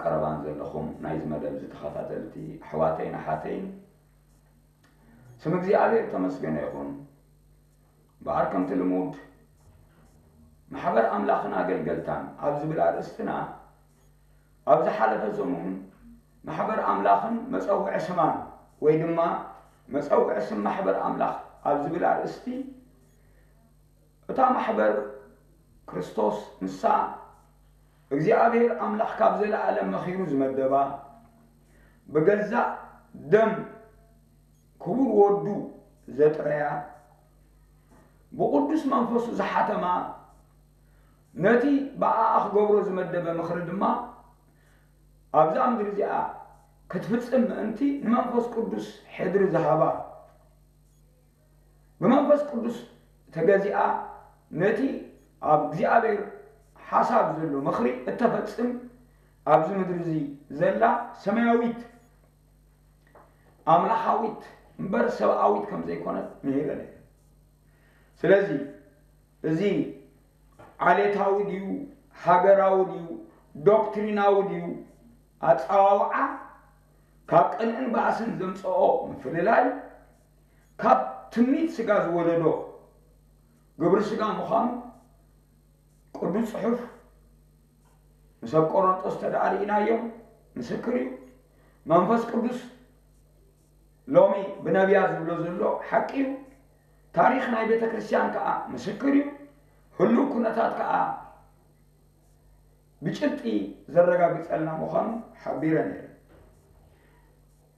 ቀረባን ዘለኹም ናይዚ መደብ እዚ ተኸታተልቲ ኣሕዋተይን ኣሓተይን፣ ስም እግዚኣብሔር ተመስገነ ይኹን። እምበኣር ከምቲ ልሙድ ማሕበር ኣምላኽን ኣገልገልታን ኣብ ዝብል ኣርእስትና፣ ኣብ ዝሓለፈ ሰሙን ማሕበር ኣምላኽን መጸውዒ ስማን ወይ ድማ መጸውዒ ስም ማሕበር ኣምላኽ ኣብ ዝብል ኣርእስቲ፣ እታ ማሕበር ክርስቶስ ንሳ እግዚኣብሔር ኣምላኽ ካብ ዘለኣለም መኺሩ ዝመደባ፣ ብገዛእ ደም ክቡር ወዱ ዘጥረያ፣ ብቕዱስ መንፈሱ ዝሓተማ፣ ነቲ ብኣኣ ክገብሮ ዝመደበ ምኽሪ ድማ ኣብዛ ምድሪ እዚኣ ክትፍጽም ምእንቲ ንመንፈስ ቅዱስ ሕድሪ ዝሃባ፣ ብመንፈስ ቅዱስ ተገዚኣ ነቲ ኣብ እግዚኣብሔር ሓሳብ ዘሎ ምኽሪ እተፈጽም ኣብዚ ምድሪ እዚ ዘላ ሰማያዊት ኣምላኻዊት እምበር ሰብኣዊት ከም ዘይኮነት ምሂረን እየ። ስለዚ እዚ ዓሌታዊ ድዩ፣ ሃገራዊ ድዩ፣ ዶክትሪናዊ ድዩ፣ ኣጸዋውዓ ካብ ቅንእን ባእስን ዘምጽኦ ምፍልላይ ካብ ትምኒት ስጋ ዝወለዶ ግብሪ ስጋ ምዃኑ ቅዱስ ጽሑፍ ንሰብ ቆሮንጦስ ተደኣ ርኢናዮም ምስክር እዩ። መንፈስ ቅዱስ ሎሚ ብነቢያት ዝብሎ ዘሎ ሓቂ እዩ። ታሪኽ ናይ ቤተ ክርስቲያን ከኣ ምስክር እዩ። ህሉው ኩነታት ከኣ ብጭብጢ ዘረጋግጸልና ምዃኑ ሓቢረ ነይረ።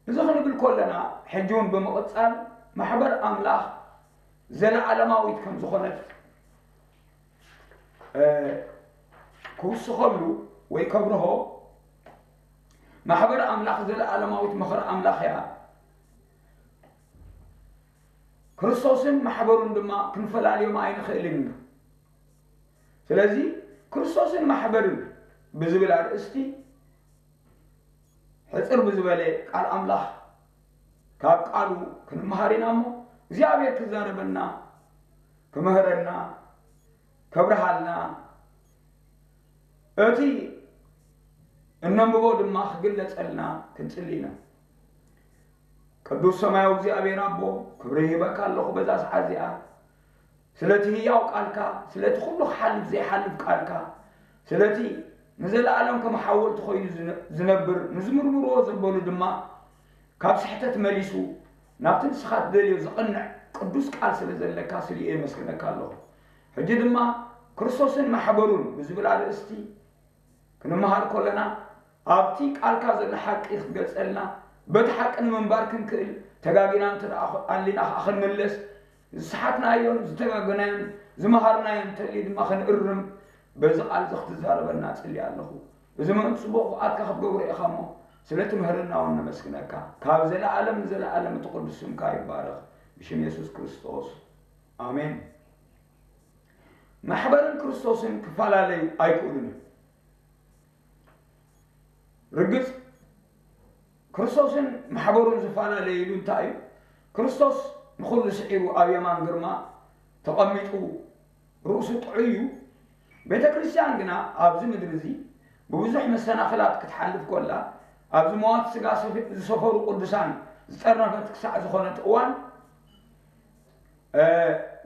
እዚ ክንብል ከለና ሕጂ እውን ብምቕጻል ማሕበር ኣምላኽ ዘለዓለማዊት ከም ዝኾነት ክውስኸሉ ወይ ከብርሆ፣ ማሕበር ኣምላኽ ዘለዓለማዊት ምኽሪ ኣምላኽ እያ። ክርስቶስን ማሕበሩን ድማ ክንፈላልዮም ኣይንኽእልን ኢና። ስለዚ ክርስቶስን ማሕበርን ብዝብል ኣርእስቲ ሕጽር ብዝበለ ቃል ኣምላኽ ካብ ቃሉ ክንመሃር ኢና እሞ እግዚኣብሔር ክዛረበና፣ ክምህረና፣ ከብርሃልና፣ እቲ እነንብቦ ድማ ክግለጸልና ክንጽሊ ኢና። ቅዱስ ሰማያዊ እግዚኣብሔር ኣቦ፣ ክብሪ ይህበካ ኣለኹ በዛ ሰዓት እዚኣ። ስለቲ ህያው ቃልካ፣ ስለቲ ኩሉ ክሓልፍ ዘይሓልፍ ቃልካ፣ ስለቲ ንዘለኣለም ከም ሓወልቲ ኮይኑ ዝነ-፣ ዝነብር፣ ንዝምርምርዎ ዘበሉ ድማ ካብ ስሕተት መሊሱ ናብቲ ንስኻ ትደልዮ ዝቕንዕ ቅዱስ ቃል ስለ ዘለካ ስልዮ የመስግነካ ኣለኹ። ሕጂ ድማ ክርስቶስን ማሕበሩን ብዝብል ኣርእስቲ ክንመሃር ከለና፣ ኣብቲ ቃልካ ዘሎ ሓቂ ክትገልጸልና፣ በቲ ሓቂ ንምንባር ክንክእል፣ ተጋጊና እንተ ደኣ ኣሊና ከኣ ክንምለስ፣ ዝሰሓትናዮን ዝተጋገናዮን ዝመሃርናዮን እንተልዩ ድማ ክንእርም፣ በዚ ቃል እዚ ክትዛረበና እጽሊ ኣለኹ። እዚ ምእንቲ ጽቡቕ ፍቓድካ ክትገብሮ ኢኻ እሞ፣ ስለ ትምህረና እውን ነመስግነካ። ካብ ዘለኣለም ንዘለኣለም እቲ ቅዱስ ስምካ ይባረኽ። ብሽም የሱስ ክርስቶስ፣ ኣሜን። ማሕበርን ክርስቶስን ክፈላለዩ ኣይክእሉን እዮም። ርግጽ፣ ክርስቶስን ማሕበሩን ዝፈላለየሉ እንታይ እዩ? ክርስቶስ ንኹሉ ስዒሩ ኣብ የማን ግርማ ተቐሚጡ ርእሱ ጥዑይ እዩ። ቤተ ክርስቲያን ግና ኣብዚ ምድሪ እዚ ብብዙሕ መሰናኽላት ክትሓልፍ ከላ፣ ኣብዚ መዋቲ ስጋ ሰፊ-፣ ዝሰፈሩ ቅዱሳን ዝጠርነፈት ክሳዕ ዝኾነት እዋን፣ እ፣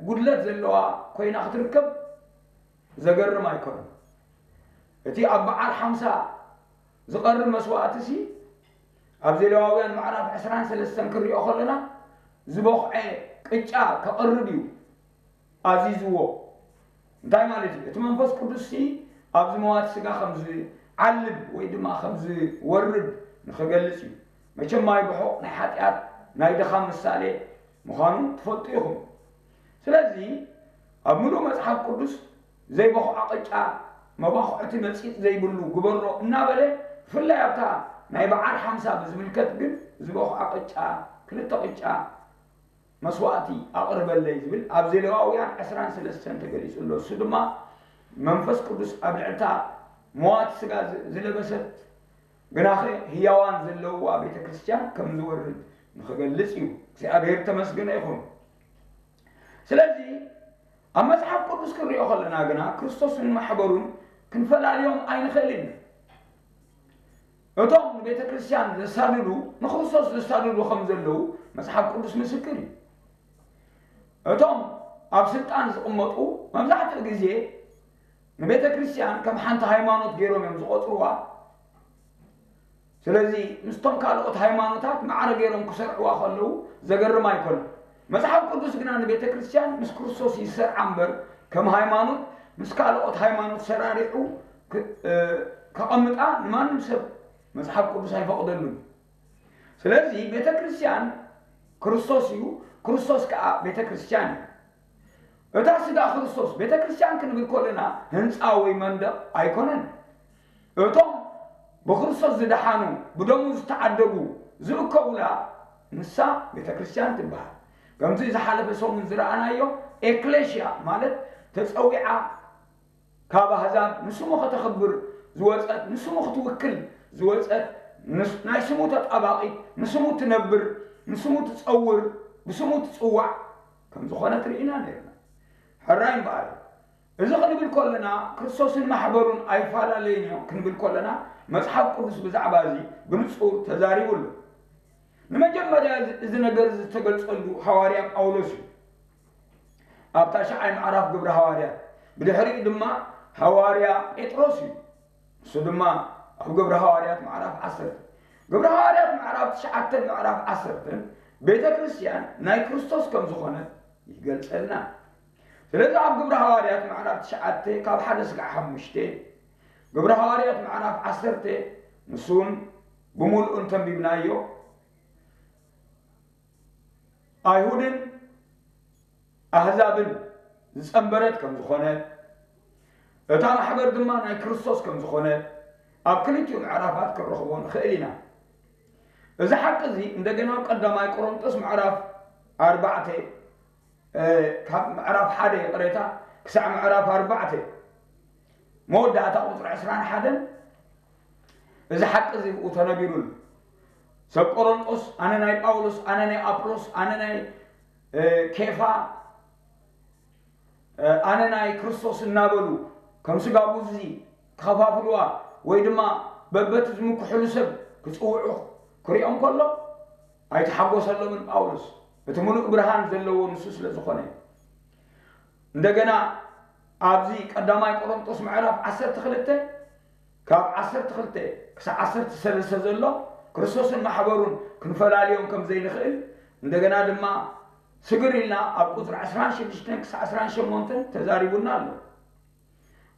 ጉድለት ዘለዋ ኮይና ክትርከብ ዘገርም ኣይኮነን። እቲ ኣብ በዓል ሓምሳ ዝቐርብ መስዋእትሲ፣ ኣብ ዘሌዋውያን ምዕራፍ ዕስራን ሰለስተን ክንሪኦ ከለና፣ ዝበኹዐ ቅጫ ከቕርብ እዩ ኣዚዝዎ። እንታይ ማለት እዩ? እቲ መንፈስ ቅዱስሲ ኣብዚ መዋቲ ስጋ ከም ዝዓልብ ወይ ድማ ከም ዝወርድ ንኽገልጽ እዩ። መቸም ማይ ብሑቕ ናይ ሓጢኣት፣ ናይ ድኻም ምሳሌ ምዃኑ ትፈልጡ ኢኹም። ስለዚ ኣብ ምሉእ መጽሓፍ ቅዱስ ዘይበኹዐ ቅጫ፣ መባኹዕቲ መጺጽ ዘይብሉ ግበሮ እናበለ፣ ብፍላይ ኣብታ ናይ በዓል ሓምሳ ብዝምልከት ግን ዝበኹዐ ቅጫ፣ ክልተ ቅጫ መስዋእቲ ኣቕርበለይ ዝብል ኣብ ዘሌዋውያን ዕስራን ሰለስተን ተገሊጹ ኣሎ። እሱ ድማ መንፈስ ቅዱስ ኣብ ልዕልታ መዋቲ ስጋ ዝ-፣ ዝለበሰት ግናኸ ህያዋን ዘለውዋ ቤተ ክርስቲያን ከም ዝወርድ ንኽገልጽ እዩ። እግዚኣብሔር ተመስገነ ይኹን። ስለዚ ኣብ መጽሓፍ ቅዱስ ክንሪኦ ከለና ግና ክርስቶስን ማሕበሩን ክንፈላልዮም ኣይንኽእልን። እቶም ንቤተ ክርስቲያን ዘሳድዱ ንክርስቶስ ዘሳድዱ ከም ዘለዉ መጽሓፍ ቅዱስ ምስክር እዩ። እቶም ኣብ ስልጣን ዝቕመጡ መብዛሕትኡ ግዜ ንቤተ ክርስቲያን ከም ሓንቲ ሃይማኖት ገይሮም እዮም ዝቖጽርዋ። ስለዚ ምስቶም ካልኦት ሃይማኖታት ማዕረ ገይሮም ክሰርዕዋ ከለዉ ዘገርም ኣይኮነን። መጽሓፍ ቅዱስ ግና ንቤተ ክርስቲያን ምስ ክርስቶስ ይሰርዓ እምበር ከም ሃይማኖት ምስ ካልኦት ሃይማኖት ሰራሪዑ ክ- እ፣ ከቐምጣ ንማንም ሰብ መጽሓፍ ቅዱስ ኣይፈቕደሉን። ስለዚ ቤተ ክርስቲያን ክርስቶስ እዩ፣ ክርስቶስ ከኣ ቤተ ክርስቲያን እዩ። እታ ስጋ ክርስቶስ ቤተ ክርስቲያን ክንብል ከለና ህንፃ ወይ መንደቕ ኣይኮነን። እቶም ብክርስቶስ ዝደሓኑ ብደሙ ዝተዓደጉ ዝእከቡላ ንሳ ቤተ ክርስቲያን ትበሃል። ከምዚ ዝሓለፈ ሰሙን ዝረኣናዮ ኤክሌሽያ ማለት ተፀዊዓ ካብ ኣህዛብ ንስሙ ከተኽብር ዝወፀት፣ ንስሙ ክትውክል ዝወፀት፣ ንስ- ናይ ስሙ ተጣባቒት፣ ንስሙ ትነብር፣ ንስሙ ትፀውር፣ ብስሙ ትፅዋዕ ከም ዝኾነት ርኢና ነርና። ሕራይ እምበኣር እዚ ክንብል ከለና ክርስቶስን ማሕበሩን ኣይፈላለዩን እዮም ክንብል ከለና መፅሓፍ ቅዱስ ብዛዕባ እዚ ብንፁር ተዛሪቡ ኣሎ። ንመጀመርያ እዚ ነገር እዚ ዝተገልፀሉ ሃዋርያ ጳውሎስ እዩ። ኣብ ታሽዓይ ምዕራፍ ግብሪ ሃዋርያት ብድሕሪኡ ድማ ሃዋርያ ጴጥሮስ እዩ። እሱ ድማ ኣብ ግብሪ ሃዋርያት ምዕራፍ ዓሰርተ ግብሪ ሃዋርያት ምዕራፍ ትሽዓተን ምዕራፍ ዓሰርተን ቤተ ክርስቲያን ናይ ክርስቶስ ከም ዝኾነት ይገልጸልና። ስለዚ ኣብ ግብሪ ሃዋርያት ምዕራፍ ትሽዓተ ካብ ሓደ ስጋዕ ሓሙሽተ ግብሪ ሃዋርያት ምዕራፍ ዓሰርተ ንሱ እውን ብምሉኡ እንተንቢብናዮ ኣይሁድን ኣህዛብን ዝጸንበረት ከም ዝኾነ እታ ማሕበር ድማ ናይ ክርስቶስ ከም ዝኾነ ኣብ ክልቲኡ ምዕራፋት ክንረኽቦ ንኽእል ኢና። እዚ ሓቂ እዚ እንደገና ኣብ ቀዳማይ ቆሮንጦስ ምዕራፍ ኣርባዕተ ካብ ምዕራፍ ሓደ ይቕሬታ ክሳዕ ምዕራፍ ኣርባዕተ መወዳእታ ቁፅሪ ዕስራን ሓደን እዚ ሓቂ እዚ ብኡ ተነቢሩሉ። ሰብ ቆሮንጦስ ኣነ ናይ ጳውሎስ ኣነ ናይ ኣጵሎስ ኣነ ናይ ኬፋ ኣነ ናይ ክርስቶስ እናበሉ ከም ስጋ ጉዚ ክኸፋፍልዋ ወይ ድማ በበቲ ዝምክሕሉ ሰብ ክፅውዑ ክሪኦም ከሎ ኣይተሓጎሰሎምን ጳውሎስ። እቲ ምሉእ ብርሃን ዘለዎ ንሱ ስለ ዝኾነ እዩ። እንደገና ኣብዚ ቀዳማይ ቆሮንጦስ ምዕራፍ ዓሰርተ ክልተ ካብ ዓሰርተ ክልተ ክሳብ ዓሰርተ ሰለስተ ዘሎ ክርስቶስን ማሕበሩን ክንፈላልዮም ከም ዘይንኽእል እንደገና ድማ ስግር ኢልና ኣብ ቁፅሪ ዕስራን ሽዱሽተን ክሳብ ዕስራን ሸሞንተን ተዛሪቡና ኣሎ።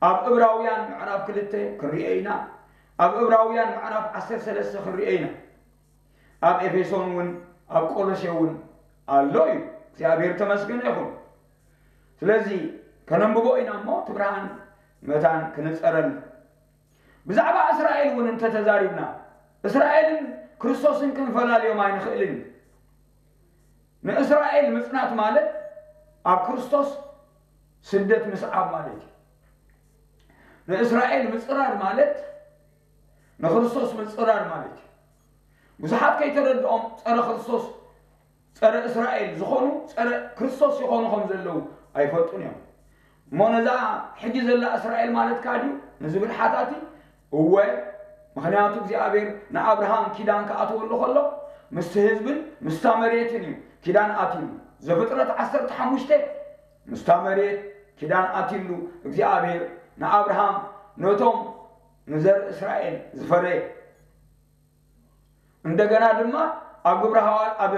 ኣብ እብራውያን ምዕራፍ ክልተ ክንሪኦ ኢና። ኣብ እብራውያን ምዕራፍ ዓሰርተ ሰለስተ ክንሪኦ ኢና። ኣብ ኤፌሶን እውን ኣብ ቆሎሴ እውን ኣሎ እዩ። እግዚኣብሔር ተመስገነ ይኹን። ስለዚ ከነንብቦ ኢና እሞ እቲ ብርሃን መታን ክንፀረል። ብዛዕባ እስራኤል እውን እንተተዛሪብና እስራኤልን ክርስቶስን ክንፈላልዮም ኣይንኽእልን። ንእስራኤል ምፅናት ማለት ኣብ ክርስቶስ ስደት ምስዓብ ማለት እዩ። ንእስራኤል ምፅራር ማለት ንክርስቶስ ምፅራር ማለት እዩ። ብዙሓት ከይተረድኦም ፀረ ክርስቶስ ፀረ እስራኤል ዝኾኑ ፀረ ክርስቶስ ይኾኑ ከም ዘለዉ ኣይፈልጡን እዮም። እሞ ነዛ ሕጂ ዘላ እስራኤል ማለትካ ድዩ ንዝብል ሓታቲ እወ። ምኽንያቱ እግዚኣብሔር ንኣብርሃም ኪዳን ክኣትወሉ ከሎ ምስቲ ህዝብን ምስታ መሬትን እዩ ኪዳን ኣትሉ። ዘፍጥረት ዓሰርተ ሓሙሽተ ምስታ መሬት ኪዳን ኣትሉ እግዚኣብሔር ንኣብርሃም ነቶም ንዘር እስራኤል ዝፈረየ እንደገና ድማ ኣብ ግብረ ሃዋር ኣብ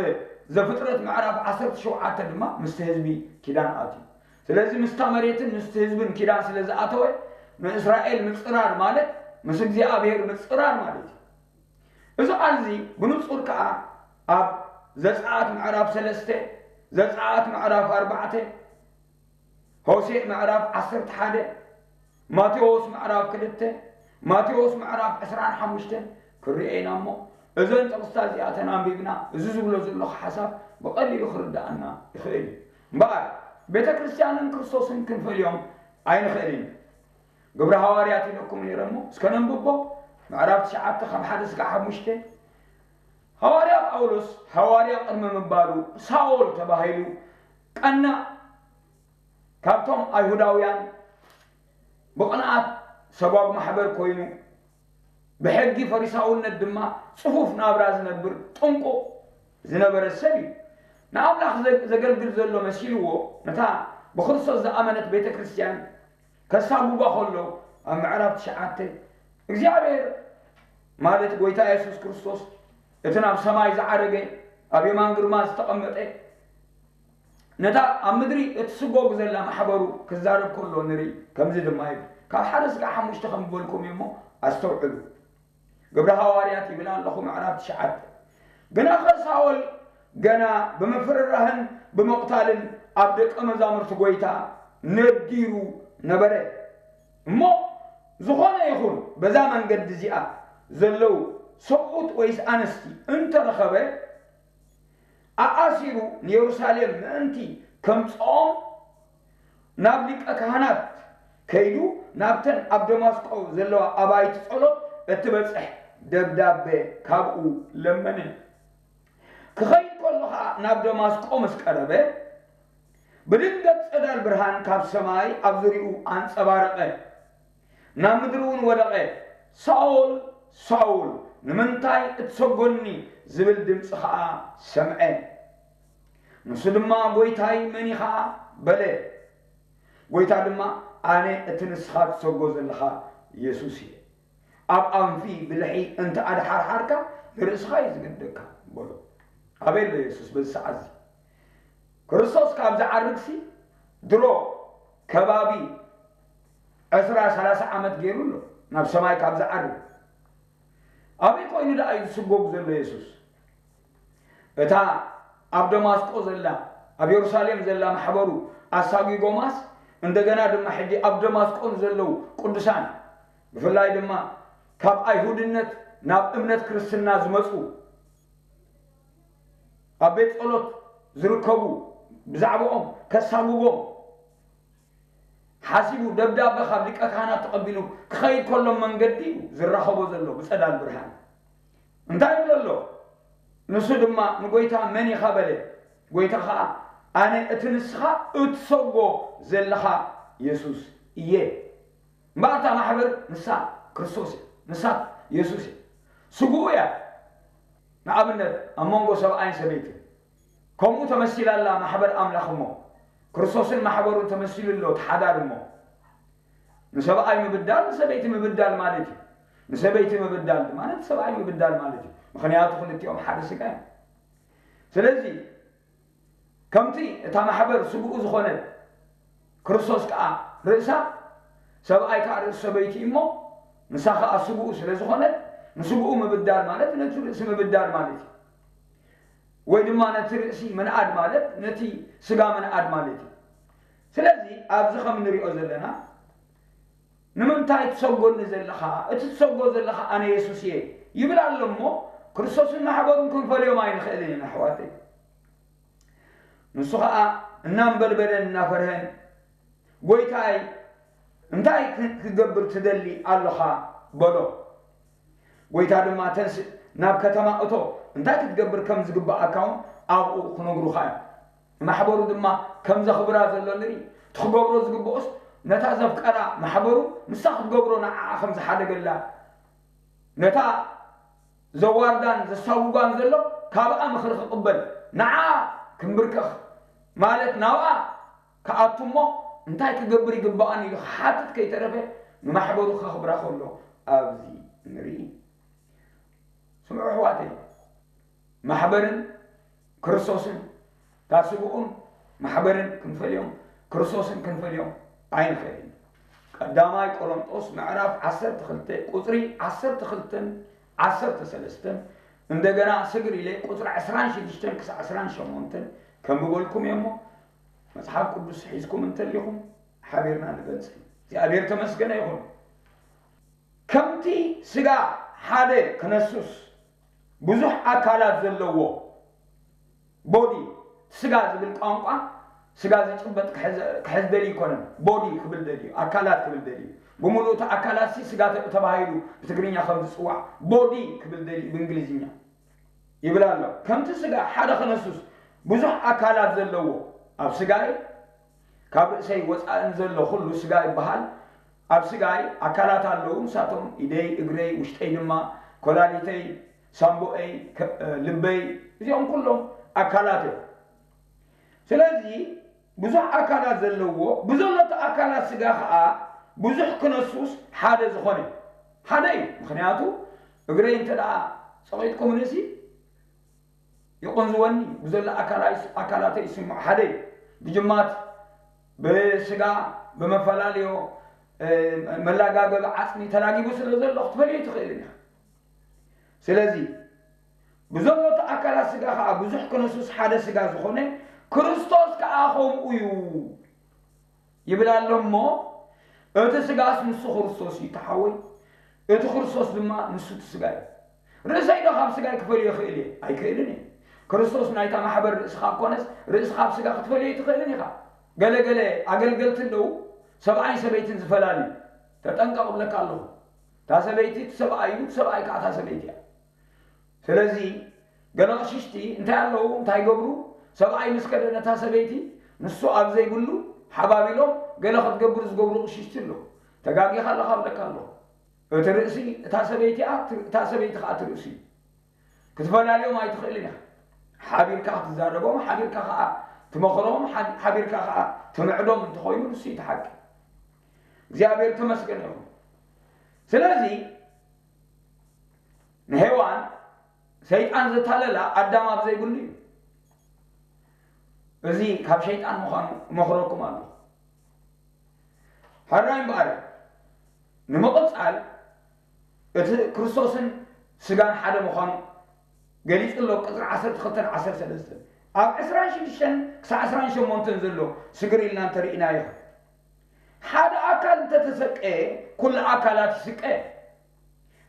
ዘፍጥረት ምዕራፍ ዓሰርተ ሸውዓተ ድማ ምስቲ ህዝቢ ኪዳን ኣትዩ። ስለዚ ምስታ መሬትን ምስቲ ህዝብን ኪዳን ስለ ዝኣተወ ንእስራኤል ምፅራር ማለት ምስ እግዚኣብሔር ምፅራር ማለት እዩ። እዚ ቃል እዚ ብንፁር ከዓ ኣብ ዘፀኣት ምዕራፍ ሰለስተ ዘፀኣት ምዕራፍ ኣርባዕተ ሆሴዕ ምዕራፍ ዓሰርተ ሓደ ማቴዎስ ምዕራፍ ክልተ ማቴዎስ ምዕራፍ ዕስራን ሓሙሽተን ክንሪኦ ኢና እሞ እዘን ጥቕስታት እዚኣተን ኣንቢብና እዚ ዝብሎ ዘለኹ ሓሳብ ብቐሊሉ ክርድኣና ይኽእል እዩ። እምበኣር ቤተ ክርስቲያንን ክርስቶስን ክንፈልዮም ኣይንኽእልን። ግብረ ሃዋርያት ኢለኩም ነይረ እሞ እስከ ነንብቦ ምዕራፍ ትሽዓተ ካብ ሓደ ስጋዕ ሓሙሽተ ሃዋርያ ጳውሎስ ሃዋርያ ቅድሚ ምባሉ ሳውል ተባሂሉ ቀናእ ካብቶም ኣይሁዳውያን ብቕንኣት ሰጓግ ማሕበር ኮይኑ ብሕጊ ፈሪሳውነት ድማ ጽፉፍ ናብራ ዝነብር ጥንቁቕ ዝነበረ ሰብ እዩ። ንኣምላኽ ዘ- ዘገልግል ዘሎ መሲልዎ፣ ነታ ብክርስቶስ ዝኣመነት ቤተ ክርስቲያን ከሳጉጓ ከሎ፣ ኣብ ምዕራፍ ትሽዓተ እግዚኣብሔር፣ ማለት ጎይታ የሱስ ክርስቶስ፣ እቲ ናብ ሰማይ ዝዓረገ፣ ኣብ የማን ግርማ ዝተቐመጠ፣ ነታ ኣብ ምድሪ እትስጎግ ዘላ ማሕበሩ ክዛረብ ከሎ ንርኢ። ከምዚ ድማ ይብል፣ ካብ ሓደ ስጋዕ ሓሙሽተ ከም ዝበልኩም እሞ ኣስተውዕሉ። ግብረ ሃዋርያት ይብል ኣለኹ፣ ምዕራፍ ትሽዓተ። ግናኸ ሳኦል ገና ብምፍርራህን ብምቕታልን ኣብ ደቀ መዛሙርቲ ጎይታ ነዲሩ ነበረ። እሞ ዝኾነ ይኹን በዛ መንገዲ እዚኣ ዘለዉ ሰብኡት ወይስ ኣንስቲ እንተረኸበ፣ ኣኣሲሩ ንየሩሳሌም ምእንቲ ከምጽኦም ናብ ሊቀ ካህናት ከይዱ፣ ናብተን ኣብ ደማስቆ ዘለዋ ኣባይቲ ጸሎት እትበጽሕ ደብዳቤ ካብኡ ለመነ። ክኸይድ ከሎ ኸኣ ናብ ደማስቆ ምስ ቀረበ፣ ብድንገት ጸዳል ብርሃን ካብ ሰማይ ኣብ ዙርያኡ ኣንጸባረቐ። ናብ ምድሪ እውን ወደቐ። "ሳኦል፣ ሳኦል፣ ንምንታይ እትሰጎኒ?" ዝብል ድምጺ ኸኣ ሰምዐ። ንሱ ድማ፣ "ጐይታይ፣ መን ኢኻ?" በለ። ጐይታ ድማ፣ "ኣነ እቲ ንስኻ ትሰጎ ዘለኻ የሱስ እየ። ኣብ ኣንፊ ብልሒ እንተ ኣድሓርሓርካ፣ ንርእስኻ እዩ ዝገድደካ" በሎ። ኣበይ ኣሎ የሱስ በዚ ሰዓት እዚ? ክርስቶስ ካብ ዝዓርግሲ ድሮ ከባቢ ዕስራ ሰላሳ ዓመት ገይሩ ኣሎ፣ ናብ ሰማይ ካብ ዝዓርግ። ኣበይ ኮይኑ ደኣ እዩ ዝስጎግ ዘሎ የሱስ? እታ ኣብ ደማስቆ ዘላ፣ ኣብ የሩሳሌም ዘላ ማሕበሩ ኣሳጒጎማስ፣ እንደገና ድማ ሕጂ ኣብ ደማስቆ ንዘለዉ ቅዱሳን፣ ብፍላይ ድማ ካብ ኣይሁድነት ናብ እምነት ክርስትና ዝመጹ፣ ኣብ ቤት ጸሎት ዝርከቡ፣ ብዛዕባኦም ከሳጉጎም ሓሲቡ፣ ደብዳበ ካብ ሊቀ ካህናት ተቐቢሉ ክኸይድ ከሎ መንገዲ እዩ ዝራኸቦ ዘሎ ብጸዳል ብርሃን። እንታይ ይብሎ ኣሎ? ንሱ ድማ ንጎይታ፣ "መን ኢኻ?" በለ። ጎይታ ኸኣ፣ "ኣነ እቲ ንስኻ እትሰጎ ዘለኻ የሱስ እየ።" እምበኣር እታ ማሕበር ንሳ ክርስቶስ እያ፣ ንሳ የሱስ እያ፣ ስግኡ እያ። ንኣብነት፣ ኣብ መንጎ ሰብኣይን ሰበይትን ከምኡ ተመሲላ ኣላ ማሕበር ኣምላኽ። እሞ ክርስቶስን ማሕበሩን ተመሲሉ ኣሎ እቲ ሓዳር። እሞ ንሰብኣይ ምብዳል ንሰበይቲ ምብዳል ማለት እዩ። ንሰበይቲ ምብዳል ድማ ነቲ ሰብኣይ ምብዳል ማለት እዩ። ምኽንያቱ ክልቲኦም ሓደ ስጋ እዮም። ስለዚ ከምቲ እታ ማሕበር ስግኡ ዝኾነት፣ ክርስቶስ ከኣ ርእሳ፣ ሰብኣይ ከኣ ርእሲ ሰበይቲ እሞ፣ ንሳ ከኣ ስግኡ ስለ ዝኾነት፣ ንስግኡ ምብዳል ማለት ነቲ ርእሲ ምብዳል ማለት እዩ። ወይ ድማ ነቲ ርእሲ ምንኣድ ማለት ነቲ ስጋ ምንኣድ ማለት እዩ። ስለዚ ኣብዚ ከም ንሪኦ ዘለና፣ "ንምንታይ ትሰጎኒ ዘለኻ? እቲ ትሰጎ ዘለኻ ኣነ የሱስ እየ" ይብል ኣሎ። እሞ ክርስቶስን ማሕበሩን ክንፈልዮም ኣይንኽእልን ኢና ኣሕዋተይ። ንሱ ኸኣ እናንበልበለን እናፈርሀን፣ "ጐይታይ፣ እንታይ ክ- ክገብር ትደሊ ኣሎኻ?" በሎ። ጐይታ ድማ፣ "ተንስእ፣ ናብ ከተማ እቶ፣ እንታይ ክትገብር ከም ዝግብኣካ እውን ኣብኡ ክነግሩኻ እዮም።" ንማሕበሩ ድማ ከም ዘኽብራ ዘሎ ንርኢ። እቲ ክገብሮ ዝግብኦስ ነታ ዘፍቀራ ማሕበሩ ንሳ ክትገብሮ ንዓኣ ከም ዝሓደገላ፣ ነታ ዘዋርዳን ዘሳጉጓን ዘሎ ካብኣ ምኽሪ ክቕበል፣ ንዓኣ ክንብርከኽ ማለት ናብኣ ክኣቱ እሞ፣ እንታይ ክገብር ይግብኣኒ ኢሉ ክሓትት ከይተረፈ ንማሕበሩ ከኽብራ ከሎ ኣብዚ ንርኢ። ስምዑ ኣሕዋተይ፣ ማሕበርን ክርስቶስን፣ እታ ስግኡን ማሕበርን ክንፈልዮም፣ ክርስቶስን ክንፈልዮም ኣይንኽእልን። ቀዳማይ ቆሮንጦስ ምዕራፍ ዓሰርተ ክልተ ቁጽሪ ዓሰርተ ክልተን ዓሰርተ ሰለስተን፣ እንደገና ስግር ኢለ ቁጽሪ ዕስራን ሽዱሽተን ክሳዕ ዕስራን ሸሞንተን ከንብበልኩም እየ እሞ፣ መጽሓፍ ቅዱስ ሒዝኩም እንተሊኹም ሓቢርና ንበጽሕ። እግዚኣብሔር ተመስገነ ይኹን። ከምቲ ስጋ ሓደ ክነሱስ ብዙሕ ኣካላት ዘለዎ፣ ቦዲ፣ ስጋ ዝብል ቋንቋ ስጋ ዝጭበጥ ክሕዝ ክሕዝ ደልዩ ኣይኮነን። ቦዲ ክብል ደልዩ፣ ኣካላት ክብል ደልዩ። ብምሉእ እቲ ኣካላት ሲ ስጋ ተ- ተባሂሉ ብትግርኛ ከም ዝጽዋዕ ቦዲ ክብል ደልዩ ብእንግሊዝኛ ይብል ኣሎ። ከምቲ ስጋ ሓደ ክነሱስ ብዙሕ ኣካላት ዘለዎ፣ ኣብ ስጋይ ካብ ርእሰይ ወጻእን ዘሎ ኩሉ ስጋ ይበሃል። ኣብ ስጋይ ኣካላት ኣለዉ፣ ንሳቶም ኢደይ፣ እግረይ፣ ውሽጠይ ድማ፣ ኮላሊተይ፣ ሳምቦኤይ፣ ከ-፣ ልበይ፣ እዚኦም ኩሎም ኣካላት እዮም። ስለዚ ብዙሕ ኣካላት ዘለዎ፣ ብዘሎ እቲ ኣካላት ስጋ ኸዓ ብዙሕ ክነሱስ ሓደ ዝኾነ፣ ሓደ እዩ። ምኽንያቱ እግረይ እንተ ደኣ ጸቒጥኩምንሲ ይቕንዝወኒ፣ ብዘሎ ኣካላይ-፣ ኣካላተይ ይስምዖ፣ ሓደ እዩ። ብጅማት፣ ብስጋ፣ ብመፈላለዮ፣ እ፣ መላጋገቢ ዓጽሚ ተላጊቡ ስለ ዘሎ ክትፈልዮ ኣይትኽእልን ኢኻ። ስለዚ ብዘሎ እቲ ኣካላት ስጋ ኸዓ ብዙሕ ክነሱስ ሓደ ስጋ ዝኾነ፣ ክርስቶስ ከኣ ከምኡ እዩ ይብል ኣሎ እሞ፣ እቲ ስጋስ ንሱ ክርስቶስ እዩ፣ ተሓወይ። እቲ ክርስቶስ ድማ ንሱ እቲ ስጋ እዩ። ርእሰይ ዶ ካብ ስጋይ ክፈልዮ ይኽእል እየ? ኣይክእልን እየ። ክርስቶስ ናይታ ማሕበር ርእሲ ካብ ኮነስ፣ ርእሲ ካብ ስጋ ክትፈልዮ ኣይትኽእልን ኢኻ። ገለ ገለ ኣገልገልቲ ኣለዉ፣ ሰብኣይን ሰበይትን ዝፈላልዩ። ተጠንቀቕ እብለካ ኣለኹ። እታ ሰበይቲ እቲ ሰብኣይ እዩ፣ እቲ ሰብኣይ ከኣ እታ ሰበይቲ እያ። ስለዚ ገለ ኣቕሽሽቲ እንታይ ኣለዉ፣ እንታይ ይገብሩ? ሰብኣይ ምስ ከደ ነታ ሰበይቲ፣ ንሱ ኣብ ዘይብሉ ሓባቢሎም ገለ ክትገብር ዝገብሩ ኣቕሽሽቲ ኣለዉ። ተጋጊኻ ኣለኻ እብለካ ኣለኹ። እቲ ርእሲ እታ ሰበይቲ እያ፣ እቲ፣ እታ ሰበይቲ ኸኣ እቲ ርእሲ እዩ። ክትፈላልዮም ኣይትኽእልን ኢኻ። ሓቢርካ ክትዛረቦም፣ ሓቢርካ ኸኣ ትመኽሮም፣ ሓ-፣ ሓቢርካ ኸኣ ትምዕዶም እንተኾይኑ ንሱ እዩ እቲ ሓቂ። እግዚኣብሔር ተመስገን ይኹን። ስለዚ ንሄዋን ሰይጣን ዘታለላ ኣዳም ኣብ ዘይብሉ እዩ። እዚ ካብ ሸይጣን ምዃኑ እመኽረኩም ኣለኹ። ሕራይ እምበኣር፣ ንምቕጻል እቲ ክርስቶስን ስጋን ሓደ ምዃኑ ገሊጹ ኣሎ። ቁጽሪ ዓሰርተ ክልተን ዓሰርተ ሰለስተን፣ ኣብ ዕስራን ሽዱሽተን ክሳዕ ዕስራን ሸሞንተን ዘሎ ስግር ኢልና እንተርኢናዮ፣ ሓደ ኣካል እንተተሰቀየ፣ ኩሉ ኣካላት ይስቀ።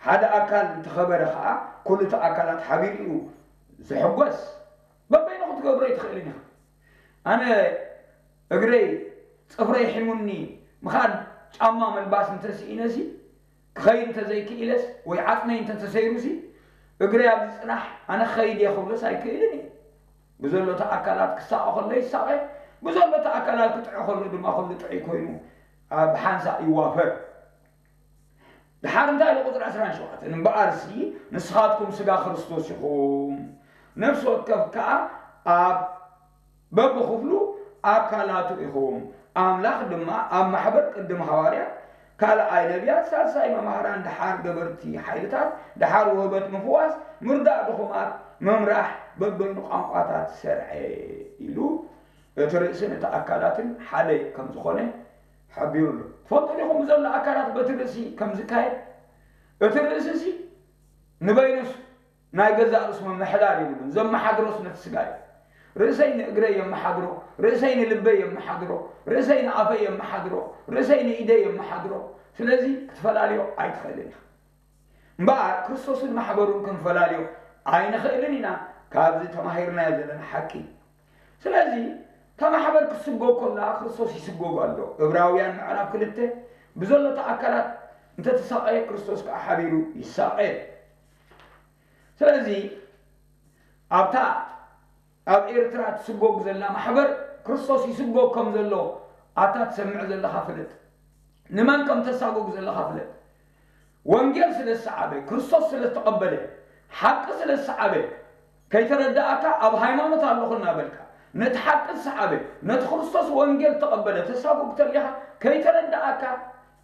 ሓደ ኣካል እንተኸበረ ኸዓ፣ ኩሉ እቲ ኣካላት ሓቢሩ እዩ ዝሕጎስ። በበይኑ ክትገብሮ ኣይትኽእልን ኢኻ። ኣነ እግረይ፣ ጽፍረይ ሒሙኒ ምኻድ፣ ጫማ ምልባስ እንተስኢነሲ፣ ክኸይድ እንተዘይክኢለስ፣ ወይ ዓጽመይ እንተተሰይሩሲ፣ እግረይ ኣብዚ ጽናሕ፣ ኣነ ክኸይድ እየ ክብሎስ ኣይክእልን እየ። ብዘሎ እቲ ኣካላት ክሳቐ ከሎ ይሳቐ፣ ብዘሎ እቲ ኣካላት ክጥዑ ከሎ ድማ ኩሉ ጥዑይ ኮይኑ ኣብ ሓንሳእ ይዋፈር። ድሓር እንታይ ኢሉ ቁጽሪ ዕስራን ሸውዓተን? እምበኣርሲ ንስኻትኩም ስጋ ክርስቶስ ኢኹም፣ ነፍሲ ወከፍ ከኣ ኣብ በብኽፍሉ ኣካላቱ ኢኹም። ኣምላኽ ድማ ኣብ ማሕበር ቅድም ሃዋርያት፣ ካልኣይ ነቢያት፣ ሳልሳይ መማህራን፣ ደሓር ገበርቲ ሓይልታት፣ ደሓር ውህበት ምፍዋስ፣ ምርዳእ ድኹማት፣ ምምራሕ በበይኑ ቋንቋታት ሰርዐ ኢሉ እቲ ርእስን እቲ ኣካላትን ሓደ ከም ዝኾነ ሓቢሩ ኣሎ። ትፈልጡ ዲኹም ብዘሎ ኣካላት በቲ ርእሲ ከም ዝካየድ? እቲ ርእሲ ሲ ንበይኑስ ናይ ገዛእ ርእሱ ምምሕዳር የብሉን። ዘመሓድሮስ ነቲ ስጋ እዩ። ርእሰይ ንእግረይ የመሓድሮ፣ ርእሰይ ንልበይ የመሓድሮ፣ ርእሰይ ንኣፈይ የመሓድሮ፣ ርእሰይ ንኢደይ የመሓድሮ። ስለዚ ክትፈላልዮ ኣይትኽእልን ኢኻ። እምበኣር ክርስቶስን ማሕበሩን ክንፈላልዮ ኣይንኽእልን ኢና፣ ካብዚ ተማሂርናዮ ዘለና ሓቂ። ስለዚ እታ ማሕበር ክትስጎግ ከላ ክርስቶስ ይስጎግ ኣሎ። እብራውያን ምዕራፍ ክልተ፣ ብዘሎ እቲ ኣካላት እንተተሳቐየ ክርስቶስ ከዓ ሓቢሩ ይሳቐ። ስለዚ ኣብታ ኣብ ኤርትራ ትስጎግ ዘላ ማሕበር ክርስቶስ ይስጎግ ከም ዘሎ ኣታ ትሰምዕ ዘለኻ ፍለጥ። ንመን ከም ተሳጎግ ዘለኻ ፍለጥ። ወንጌል ስለ ዝሰዓበ፣ ክርስቶስ ስለ ዝተቐበለ፣ ሓቂ ስለ ዝሰዓበ፣ ከይተረዳኣካ ኣብ ሃይማኖት ኣለኹ እናበልካ፣ ነቲ ሓቂ ዝሰዓበ፣ ነቲ ክርስቶስ ወንጌል ዝተቐበለ ተሳጉግ ተሊኻ፣ ከይተረዳኣካ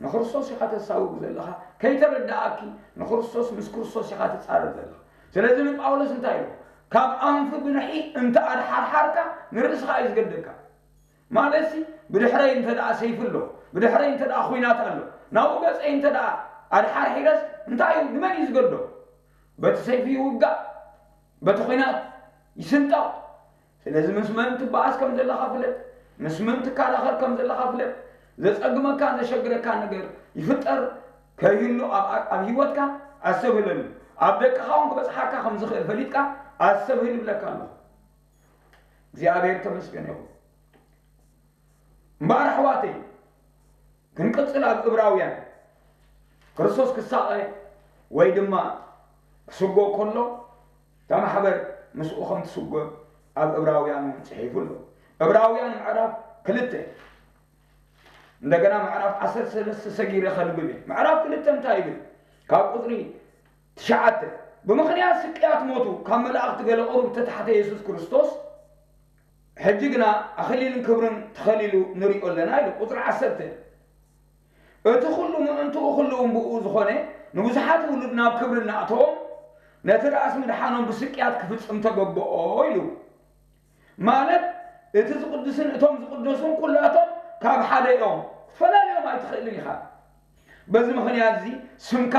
ንክርስቶስ ኢኻ ተሳጉግ ዘለኻ፣ ከይተረዳኣኪ ንክርስቶስ፣ ምስ ክርስቶስ ኢኻ ትጻረር ዘለኻ። ስለዚ ንጳውሎስ እንታይ ኢሉ? ካብ ኣንፊ ብንሒ እንተ ኣድሓርሓርካ ንርእስኻ እዩ ዝገደካ። ማለትሲ ብድሕረይ እንተ ደኣ ሰይፊ ኣሎ፣ ብድሕረይ እንተ ደኣ ኹናት ኣሎ፣ ናብኡ ገጸይ እንተ ደኣ ኣድሓርሒረስ እንታይ እዩ፣ ንመን እዩ ዝገዶ? በቲ ሰይፊ ይውጋእ፣ በቲ ኹናት ይስንጠቕ። ስለዚ ምስ መን ትበኣስ ከም ዘለኻ ፍለጥ፣ ምስ መን ትከራኸር ከም ዘለኻ ፍለጥ። ዘጸግመካን ዘሸግረካን ነገር ይፍጠር ከይህሉ ኣብ፣ ኣብ ህይወትካ ኣስተብህለሉ። ኣብ ደቅኻ እውን ክበጽሓካ ከም ዝኽእል ፈሊጥካ ኣስተብህል ይብለካ ኣለኹ። እግዚኣብሔር ተመስገን ይኹን። እምበኣር ኣሕዋተይ፣ ክንቅጽል ኣብ እብራውያን፣ ክርስቶስ ክሳቐ ወይ ድማ ክስጎ ከሎ፣ እታ ማሕበር ምስኡ ከም ትስጎ ኣብ እብራውያን እውን ጽሒፉ ኣሎ። እብራውያን ምዕራፍ ክልተ፣ እንደገና ምዕራፍ ዓሰርተ ሰለስተ ሰጊረ ከንብብ እየ። ምዕራፍ ክልተ እንታይ ይብል? ካብ ቁፅሪ ትሽዓተ፣ ብምኽንያት ስቅያት ሞቱ ካብ መላእኽቲ ገለ ቁሩብ ተታሕተ የሱስ ክርስቶስ፣ ሕጂ ግና ኣኽሊልን ክብርን ተኸሊሉ ንሪኦ ኣለና ኢሉ። ቁፅሪ ዓሰርተ፣ እቲ ኩሉ ምእንትኡ ኩሉ እውን ብኡ ዝኾነ፣ ንብዙሓት ውሉድ ናብ ክብሪ እናእተዎም፣ ነቲ ራእሲ ምድሓኖም ብስቅያት ክፍጽም ተገብኦ ኢሉ። ማለት እቲ ዝቕድስን እቶም ዝቕደሱን ኩላቶም ካብ ሓደ እዮም። ክትፈላልዮም ኣይትኽእልን ኢኻ። በዚ ምኽንያት እዚ ስምካ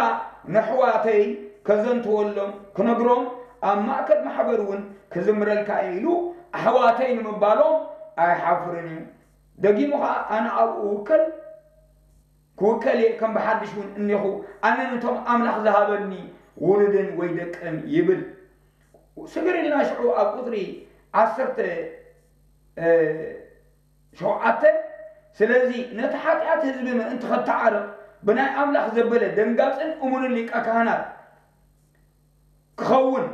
ንኣሕዋተይ ከዘንትወሎም ክነግሮም ኣብ ማእከል ማሕበር እውን ክዝምረልካ እየ ኢሉ ኣሕዋተይ ንምባሎም ኣይሓፍርን እዩ። ደጊሙ ኸዓ ኣነ ኣብኡ እውከል ክውከል እየ፣ ከም ብሓድሽ እውን እኔኹ፣ ኣነ ነቶም ኣምላኽ ዝሃበኒ ውሉድን ወይ ደቅን ይብል። ስግር ኢልና ሽዑ ኣብ ቁፅሪ ዓሰርተ ሸውዓተ፣ ስለዚ ነቲ ሓጢኣት ህዝቢ ምእንቲ ኸተዓርቕ ብናይ ኣምላኽ ዘበለ ደንጋጽን እሙንን ሊቀ ካህናት ክኸውን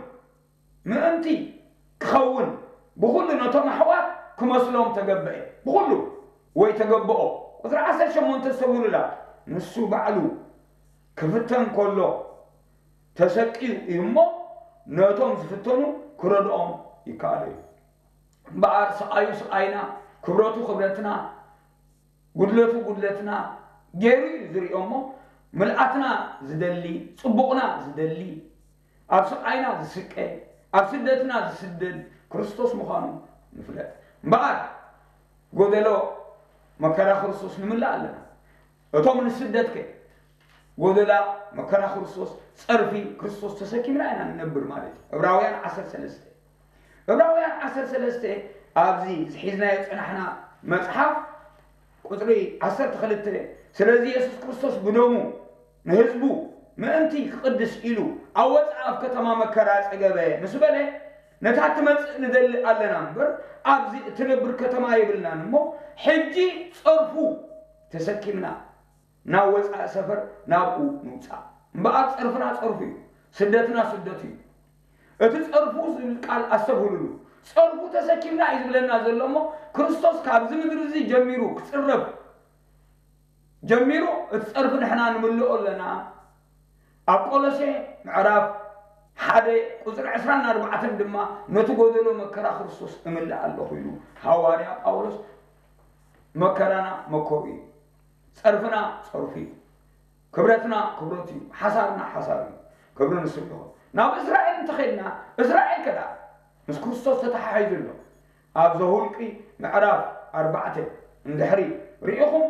ምእንቲ ክኸውን ብኹሉ ነቶም ኣሕዋት ክመስሎም ተገብአ። ብኹሉ ወይ ተገብኦ። ቁፅሪ ዓሰርተ ሸሞንተ ዝተብህሉላ ንሱ ባዕሉ ክፍተን ከሎ ተሰቅዩ እዩ እሞ ነቶም ዝፍተኑ ክረድኦም ይከኣሎ እዩ። እምበኣር ስቓዩ ስቓይና፣ ክብረቱ ክብረትና፣ ጉድለቱ ጉድለትና ገይሩ እዩ ዝሪኦ እሞ ምልኣትና ዝደሊ፣ ፅቡቕና ዝደሊ፣ ኣብ ስቓይና ዝስቀ፣ ኣብ ስደትና ዝስደድ ክርስቶስ ምዃኑ ንፍለጥ። እምበኣር ጎደሎ መከራ ክርስቶስ ንምልእ ኣለና። እቶም ንስደት ከ ጎደላ መከራ ክርስቶስ ጸርፊ ክርስቶስ ተሰኪምና ኢና ንነብር ማለት እዩ። ዕብራውያን ዓሰርተ ሰለስተ ዕብራውያን ዓሰርተ ሰለስተ ኣብዚ ዝሒዝናዮ ጸናሕና መጽሓፍ ቁጽሪ ዓሰርተ ክልተ ስለዚ የሱስ ክርስቶስ ብደሙ ንህዝቡ ምእንቲ ክቕድስ ኢሉ ኣብ ወጻኢ ኣብ ከተማ መከራ ጸገበ ምስ በለ ነታ ትመጽእ ንደሊ ኣለና እምበር ኣብዚ እትነብር ከተማ የብልናን እሞ ሕጂ ጸርፉ ተሰኪምና ናብ ወጻኢ ሰፈር ናብኡ ንውጻእ እምበኣር ጸርፍና ጸርፉ እዩ። ስደትና ስደት እዩ። እቲ ጸርፉ ዝብል ቃል ኣስተብህሉሉ። ጸርፉ ተሰኪምና እዩ ዝብለና ዘሎ እሞ ክርስቶስ ካብዚ ምድሪ እዚ ጀሚሩ ክጽረፍ ጀሚሩ እቲ ጸርፊ ንሕና ንምልኦ ኣለና። ኣብ ቆሎሴ ምዕራፍ ሓደ ቁጽሪ ዕስራን ኣርባዕተን ድማ ነቲ ጎደሎ መከራ ክርስቶስ እምልእ ኣለኹ ኢሉ ሃዋርያ ጳውሎስ መከራና መከሩ እዩ። ጸርፍና ጸርፉ እዩ። ክብረትና ክብረቱ እዩ። ሓሳርና ሓሳሩ እዩ። ክብሪ ንስም ይኹን። ናብ እስራኤል እንተኸድና እስራኤል ከዳ ምስ ክርስቶስ ተተሓሒዙ ኣሎ። ኣብ ዘሁልቂ ምዕራፍ ኣርባዕተ እንድሕሪ ርኢኹም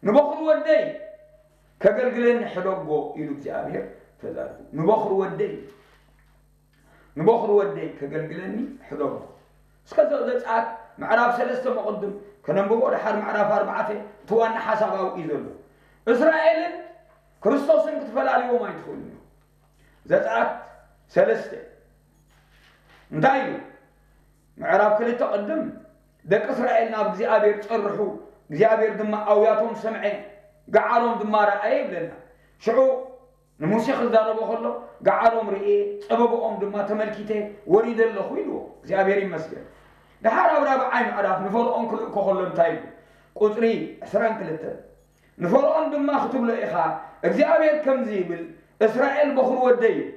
ንበኹሪ ወደይ ከገልግለኒ ሕደጎ ኢሉ እግዚኣብሔር ተዛሪቡ። ንበኹሪ ወደይ ንበኹሪ ወደይ ከገልግለኒ ሕደጎ። እስከ ዘ- ዘጸኣት ምዕራፍ ሰለስተ መቕድም ከነንብቦ ድሓር ምዕራፍ ኣርባዕተ እቲ ዋና ሓሳብ ኣብኡ እዩ ዘሎ። እስራኤልን ክርስቶስን ክትፈላልዎም ኣይትኽእሉ እዩ። ዘጸኣት ሰለስተ እንታይ ኢሉ? ምዕራፍ ክልተ ቅድም ደቂ እስራኤል ናብ እግዚኣብሔር ጸርሑ፣ እግዚኣብሔር ድማ ኣውያቶም ሰምዐ፣ ገዓሮም ድማ ረኣየ ይብለና። ሽዑ ንሙሴ ክዛረቦ ከሎ ገዓሮም ርእየ፣ ጸበብኦም ድማ ተመልኪተ ወሪደ ኣለኹ ኢልዎ። እግዚኣብሔር ይመስገን። ድሓር ኣብ ራብዓይ ምዕራፍ ንፈርዖን ክልእኮ ከሎ እንታይ ኢሉ? ቁጽሪ ዕስራን ክልተን ንፈርዖን ድማ ክትብሎ ኢኻ እግዚኣብሔር ከምዚ ይብል እስራኤል በኹሪ ወደይ እዩ።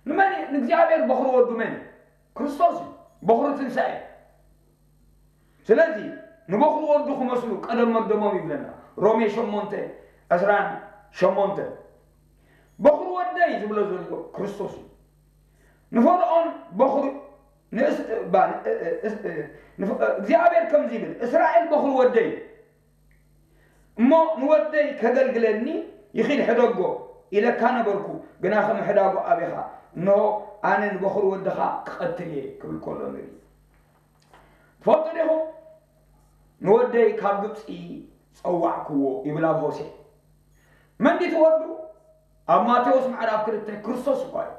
ንመን ንእግዚኣብሔር በኹሪ ወዱ መን እዩ? ክርስቶስ እዩ። በኹሪ ትንሳኤ። ስለዚ ንበኹሪ ወዱ ክመስሉ ቀደም መደሞም ይብለና ሮሜ ሸሞንተ ዕስራን ሸሞንተ በኹሪ ወደይ ዝብሎ ዘሎ ክርስቶስ እዩ። ንፈርዖን በኹሪ ንእስ- ባ- እ- እ- እ- እ- ንፍ- እ- እግዚኣብሔር ከምዚ ይብል እስራኤል በኹሪ ወደይ እዩ። እሞ ንወደይ ከገልግለኒ ይኺድ ሕደጎ ኢለካ ነበርኩ፣ ግናኸ ምሕዳጉ ኣቢኻ፣ እንሆ ኣነ ንበኹሪ ወድኻ ክቐትል እየ ክብል ከሎ ንርኢ። ትፈልጡ ዲኹም? ንወደይ ካብ ግብፂ ጸዋዕክዎ ይብል ኣብ ሆሴ። መን ድዩ እቲ ወዱ? ኣብ ማቴዎስ ምዕራፍ ክልተ ክርስቶስ እኳ እዩ።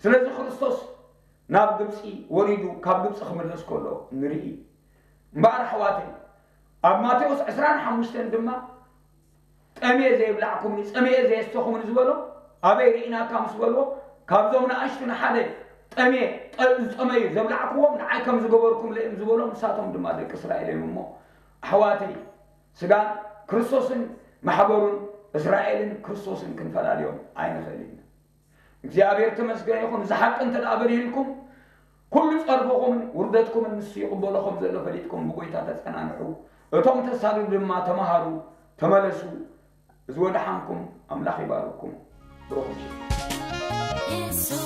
ስለዚ ክርስቶስ ናብ ግብፂ ወሪዱ ካብ ግብፂ ክምለስ ከሎ ንርኢ። እምበኣር ኣሕዋተይ ኣብ ማቴዎስ ዕስራን ሓሙሽተን ድማ ጠምየ ዘየብላዕኩምኒ ጸሚኤ ዘየስተኹምኒ ዝበሎ ኣበይ ርኢናካ ምስ በልዎ ካብዞም ንኣሽቱ ንሓደ ጠምየ ጠ- ዝጠመዩ ዘብላዕክዎም ንዓይ ከም ዝገበርኩምለይ እዮም ዝበሎም ንሳቶም ድማ ደቂ እስራኤል እዮም እሞ ኣሕዋተይ ስጋን ክርስቶስን ማሕበሩን እስራኤልን ክርስቶስን ክንፈላልዮም ኣይንኽእል ኢና። እግዚኣብሔር ተመስገን ይኹን። እዚ ሓቂ እንተ ደኣ በሪህልኩም፣ ኩሉ ጸርፍኹምን ውርደትኩምን ንሱ ይቕበሎ ከም ዘሎ ፈሊጥኩም ብጎይታ ተጸናንሑ። እቶም ተሳድዱ ድማ ተመሃሩ፣ ተመለሱ። እዚ ወደሓንኩም ኣምላኽ ይባርኩም። ብሩኹም ሽም።